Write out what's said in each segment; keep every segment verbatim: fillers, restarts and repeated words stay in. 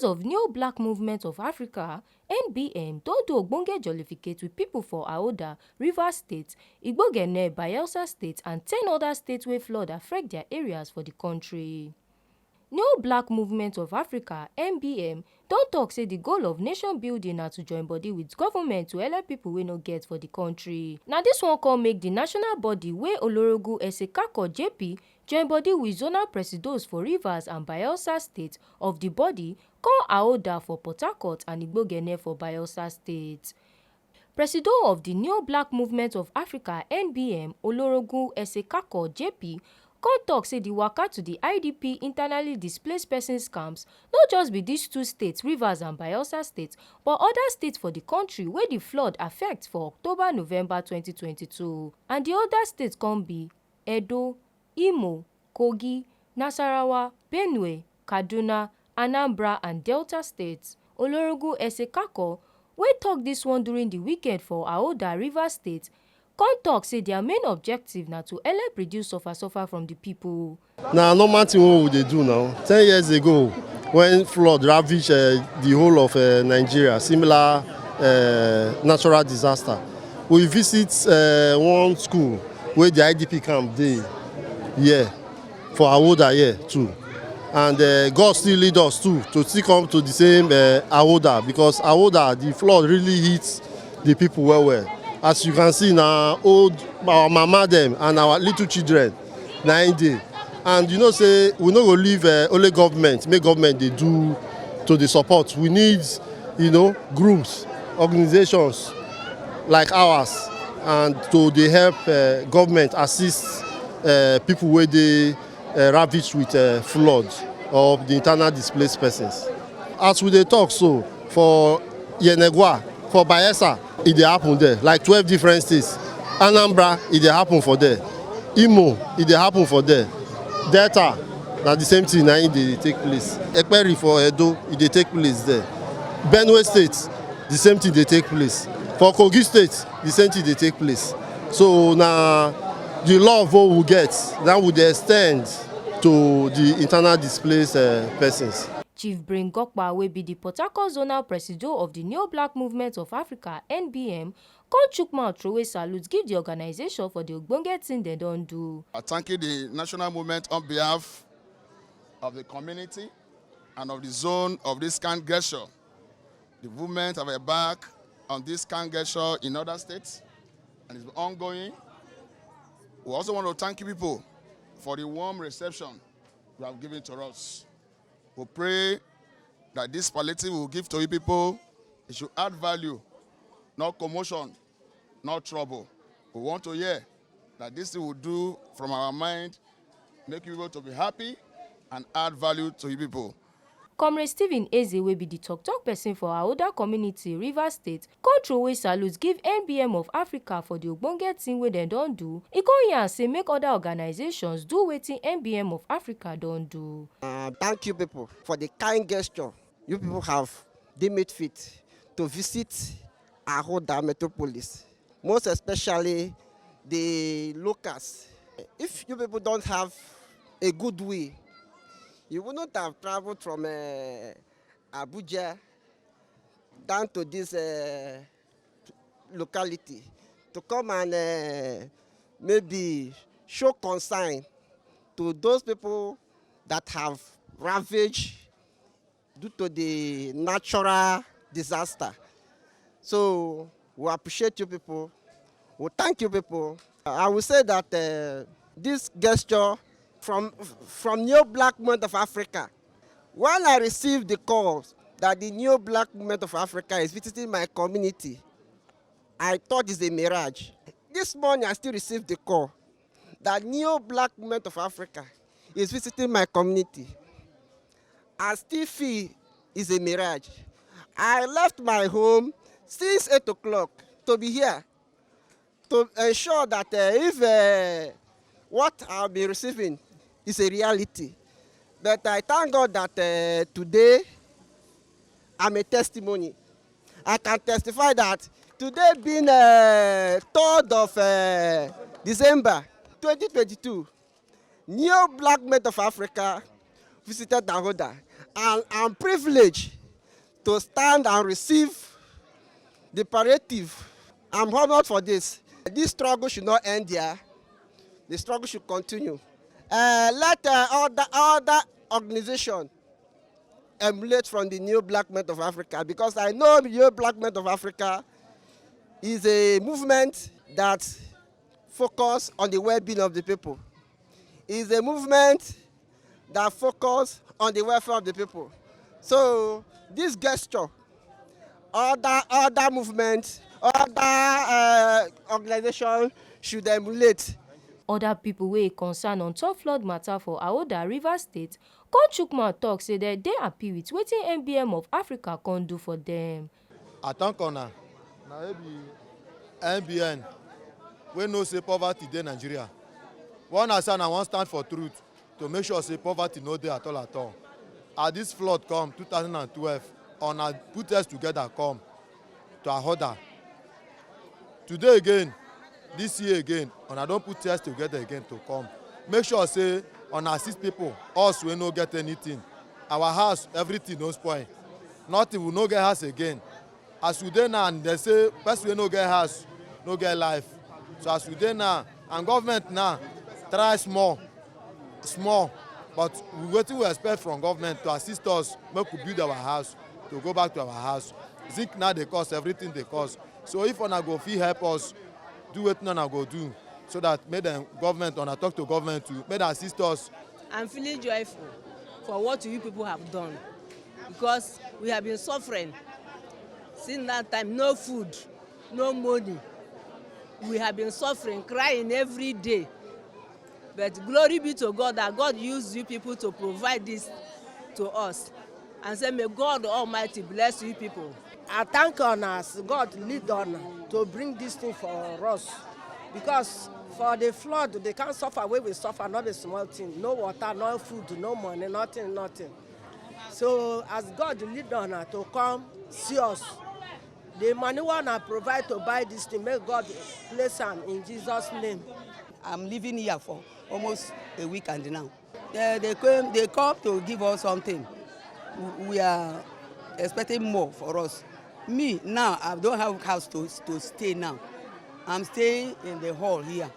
Of New Black Movement of Africa, N B M, don do ogbonge jollificate with people for Ahoda, Rivers State, Igbogene, Bayelsa State, and ten other states wey flood affect their areas for the country. New Black Movement of Africa, N B M, don talk say the goal of nation building na to join body with government to help people wey no get for the country. Na this one come make the national body wey Olorogun Esekako J P join body with zonal presidos for Rivers and Bayelsa State of the body come Ahoda for Port Harcourt and Igbogene for Bayelsa State. Presido of the New Black Movement of Africa, N B M, Olorogun Esekako J P, come talk say the waka to the I D P, internally displaced persons camps, no just be these two states, Rivers and Bayelsa State, but other states for the country wey the flood affect for October, November twenty twenty-two. And the other states come be Edo, Imo, Kogi, Nasarawa, Benue, Kaduna, Anambra, and Delta States. Olorogun Esekako, wey talk this one during the weekend for Ahoda, Rivers State, come talk say their main objective na to help reduce suffer suffer from the people. Na normal thing wey we dey do now. Ten years ago, when flood ravage uh, the whole of uh, Nigeria, similar uh, natural disaster, we visit uh, one school wey the I D P camp dey here for Ahoda here too. And uh, God still lead us too to still come to the same uh, Ahoda, because Ahoda, the flood really hit the people well well. As you can see, na old, our mama dem and our little children na im dey. And you know say we no go leave uh, only government, make government dey do to the support. We need, you know, groups, organizations like ours, and to dey help uh, government assist uh, people wey dey uh, ravaged with uh, flood or the internal displaced persons. As we dey talk so, for Yenagoa, for Bayelsa, e dey happen there, like twelve different states. Anambra, e dey happen for there. Imo, e dey happen for there. Delta, na the same thing na im dey take place. Ekperi for Edo, e dey take place there. Benue State, the same thing dey take place. For Kogi State, the same thing dey take place. So na the love wey we get, na we dey extend to the internal displaced uh, persons. Chief Brain Gokpa, wey be the Port Harcourt Zonal Presido of the New Black Movement of Africa, N B M, come chook mouth throway salute give the organization for the ogbonge thing dem don do. I thank the national movement on behalf of the community and of the zone of this kind gesture. The movement have embarked on this kind gesture in other states and it's ongoing. We also want to thank you people for the warm reception you have given to us. We pray that this palliative we will give to you people, it should add value, not commotion, not trouble. We want to hear that this thing we do from our mind, make you people to be happy and add value to you people. Comrade Stephen Eze, wey be the talk talk person for Ahoda community, Rivers State, come throway salute give N B M of Africa for the ogbonge thing wey dem don do. E come yarn say make other organizations do wetin N B M of Africa don do. Uh, thank you people for the kind gesture you people have deemed it fit to visit Ahoda metropolis, most especially the locals. If you people don't have a good will, you wouldn't have traveled from uh, Abuja down to this uh, locality to come and uh, maybe show concern to those people that have ravaged due to the natural disaster. So we appreciate you people. We thank you people. I will say that uh, this gesture from from New Black Movement of Africa, when I received the call that the New Black Movement of Africa is visiting my community, I thought it's a mirage. This morning I still received the call that New Black Movement of Africa is visiting my community. I still feel it's a mirage. I left my home since eight o'clock to be here to ensure that uh, if uh, what I'll be receiving is a reality. But I thank God that uh, today I'm a testimony. I can testify that today being uh, third of uh, December twenty twenty-two, New Black Movement of Africa visited Ahoda. And I'm privileged to stand and receive the palliative. I'm honored for this. This struggle should not end here. The struggle should continue. Uh, let uh, other, other organization emulate from the New Black Men of Africa, because I know New Black Men of Africa is a movement that focus on the well-being of the people. Is a movement that focus on the welfare of the people. So this gesture, other, other movement, other uh, organization should emulate. Other people wey e concern on top flood matter for Ahoda, Rivers State, come chook mouth talk say dem dey happy with wetin N B M of Africa come do for dem. I thank una. Na e be N B N wey know say poverty dey Nigeria. One as I wan stand for truth to make sure say poverty no dey at all at all. As this flood come two thousand and twelve, una put heads together come to Ahoda. Today again, this year again, una don put heads together again to come. Make sure say una assist people, us wey no get anything. Our house, everything don spoil. Nothing, we no get house again. As we dey now, dem say person wey no get house no get life. So as we dey now, and government now try small, small, but wetin we expect from government to assist us make we build our house, to go back to our house. Zinc now dey cost, everything dey cost. So if una go fit help us do wetin una go do, so that make dem government, una talk to government too, make dem assist us. I'm feeling joyful for what you people have done, because we have been suffering since that time. No food, no money. We have been suffering, crying every day. But glory be to God that God used you people to provide this to us. And say, may God Almighty bless you people. I thank una as God lead una to bring this thing for us, because for the flood they can't suffer wey we suffer, not a small thing. No water, no food, no money, nothing, nothing. So as God lead una to come see us, the money wey una provide to buy this thing, make God place am in Jesus' name. I'm living here for almost a week and now. Uh, they came, they come to give us something. We are expecting more for us. Me now, I don't have house to, to stay now. I'm staying in the hall here.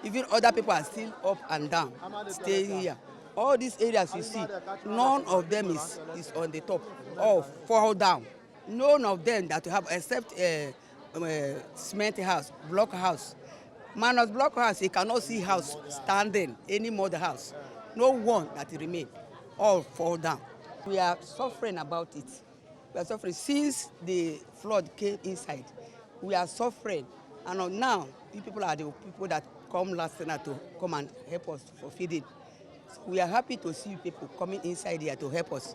Even other people are still up and down, staying here. All these areas you see, none of them is, is on the top. All fall down. None of them that we have, except uh, uh, cement house, block house. Minus block house, you cannot see house standing, any mother house. No one that remain. All fall down. We are suffering about it. We are suffering since the flood came inside. We are suffering. And now, you people are the people that come last night to come and help us for feeding. So we are happy to see people coming inside here to help us.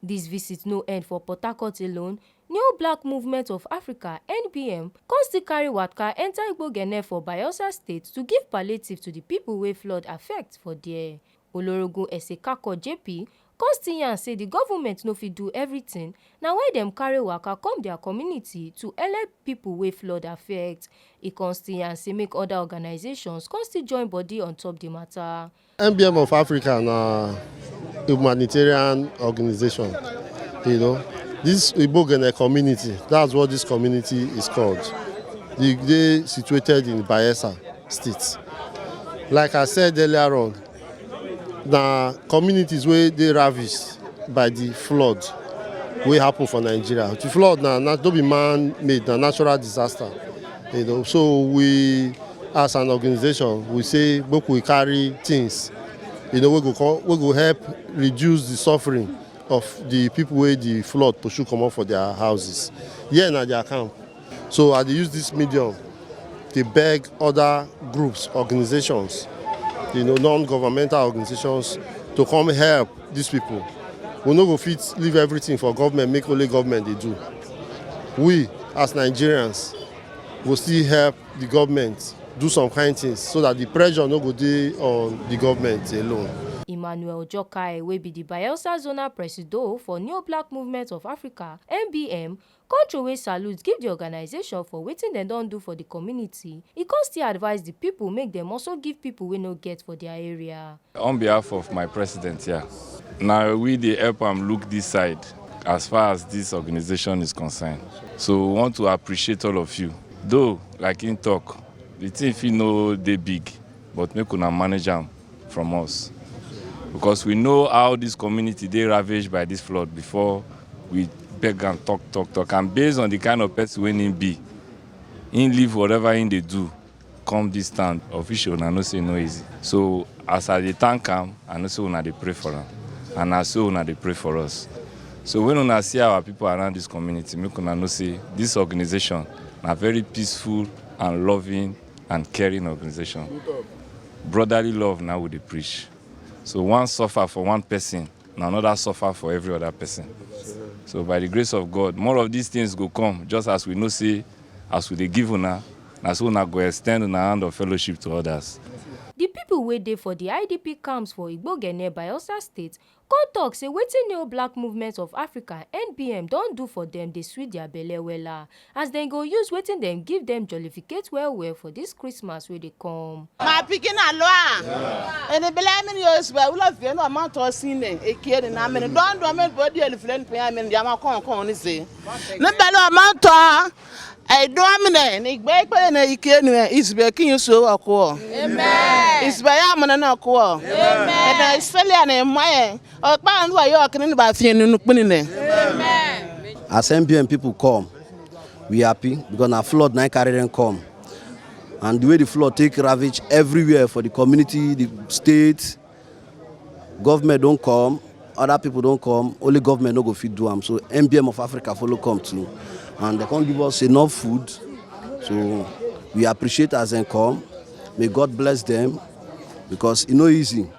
Dis visit no end for Port Harcourt alone. New Black Movement of Africa, N B M, come still carry waka enter Igbogene for Bayelsa State to give palliative to the people wey flood affect for there. Olorogun Esekako J P come still yarn say the government no fit do everything, na why dem carry waka come their community to help people wey flood affect. E come still yarn say make other organizations come still join body on top the matter. N B M of Africa na humanitarian organization. You know, this Igbogene community, that's what this community is called. They, they situated in Bayelsa State. Like I said earlier on, the communities where they ravished by the flood wey happen for Nigeria. The flood na, na no be man-made, na natural disaster. You know, so we as an organization we say make we carry things, you know, we go come, we go help reduce the suffering of the people wey the flood pursue comot for their houses. Here na their camp. So I dey use this medium dey beg other groups, organizations, you know, non-governmental organizations to come help these people. We no go fit leave everything for government, make only government dey do. We as Nigerians go still help the government do some kind things so that the pressure no go dey on the government alone. Emmanuel Jokai, wey be di Bayelsa Zonal Presido for New Black Movement of Africa, N B M, come throway salute give di organisation for wetin dem don do for di community. E come still advise di pipo make dem also give pipo wey no get for dia area. On behalf of my president here, na we dey help am look this side as far as this organization is concerned. So we want to appreciate all of you. Though, like him talk, the thing fit no dey big, but make una manage am from us. Because we know how this community dey ravaged by this flood before we beg am talk, talk, talk. And based on the kind of person wey him be, him leave whatever him dey do come this town. Official, una know say e no easy. So as I dey thank am, I know say una dey pray for am, and na so una dey pray for us. So when una see our people around this community, make una know say this organization na very peaceful and loving and caring organization. Brotherly love na we dey preach. So one suffer for one person, na another suffer for every other person. So by the grace of God, more of these things go come, just as we know say as we dey give una, na so una go extend una hand of fellowship to others. Di pipo wey dey for di I D P camps for Igbogene, Bayelsa State, come tok say wetin New Black Movement of Africa, N B M, don do for dem dey sweet dia belle wella, as dem go use wetin dem give dem jollificate well well for dis Christmas wey dey come. My pikin Aloa, eni bele mini yo isbe ulo fie no amanto sine ekie ni na mini don do mini body eliflen pe ya mini yama kon kon ni se. Ni bele amanto e do mini ni gbe pe ni ike ni isbe kin so wa ko. Amen. Isbe ya mini na ko. Amen. Ebe isele ya ni maye. O pa ndu ayo kini ni ba fie ni nukpini ne. Amen. As N B M people come, we happy because na flood na carry them come. And the way the flood take ravage everywhere for the community, the state, government don come, other people don come, only government no go fit do am. So N B M of Africa follow come too. And they come give us enough food. So we appreciate as dem come. May God bless them because e no easy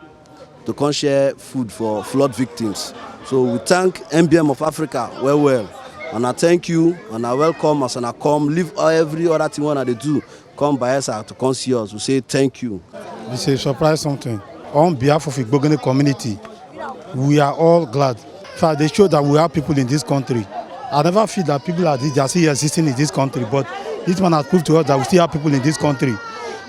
to come share food for flood victims. So we thank N B M of Africa well well. And I thank you and I welcome as una come. Leave every other thing wey una dey do. Come Bayelsa to come see us. We say thank you. It's a surprise something. On behalf of Igbogene community, we are all glad. In fact, they show that we have people in this country. I never feel that people like this, they are still existing in this country, but this man has proved to us that we still have people in this country.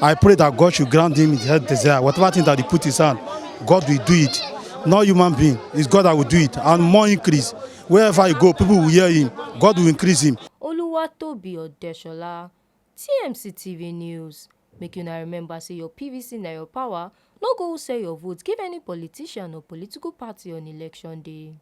I pray that God should grant him his heart desire. Whatever thing that he put his hand, God will do it. No human being, it's God that will do it. And more increase. Wherever he go, people will hear him. God will increase him. Oluwatobi Odeshola, T M C T V News. Make una remember say your P V C na your power. No go sell your vote give any politician or political party on election day.